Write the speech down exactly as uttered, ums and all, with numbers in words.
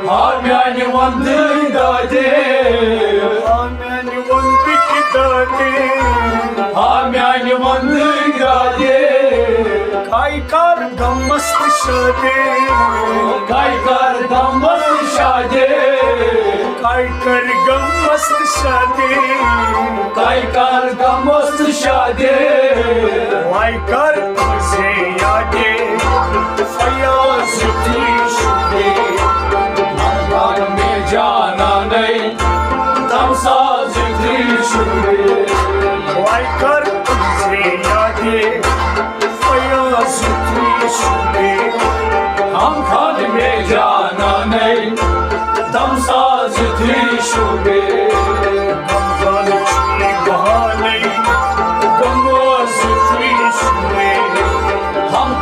ہا میانہِ وندٕنۍ دادے، ہا میانہِ وندٕنۍ دادے، ہا میانہِ وندٕنۍ دادے۔ کاے کر غمس تہٕ شادے، کاے کر غمس تہٕ شادے، کاے کر غمس تہٕ شادے، کاے کر غمس تہٕ شادے۔ وای کر تُہنٛزے یادے، فیاض یُتھُے شوٗبے۔ مگر مےٚ جانانَے، دم ساز یُتھُے شوٗبے۔ وای کر تُہنٛزے یادے، فیاض یُتھُے شوٗبے۔ ہم خان مےٚ جانانَے، دم ساز یُتھُے شوٗبے۔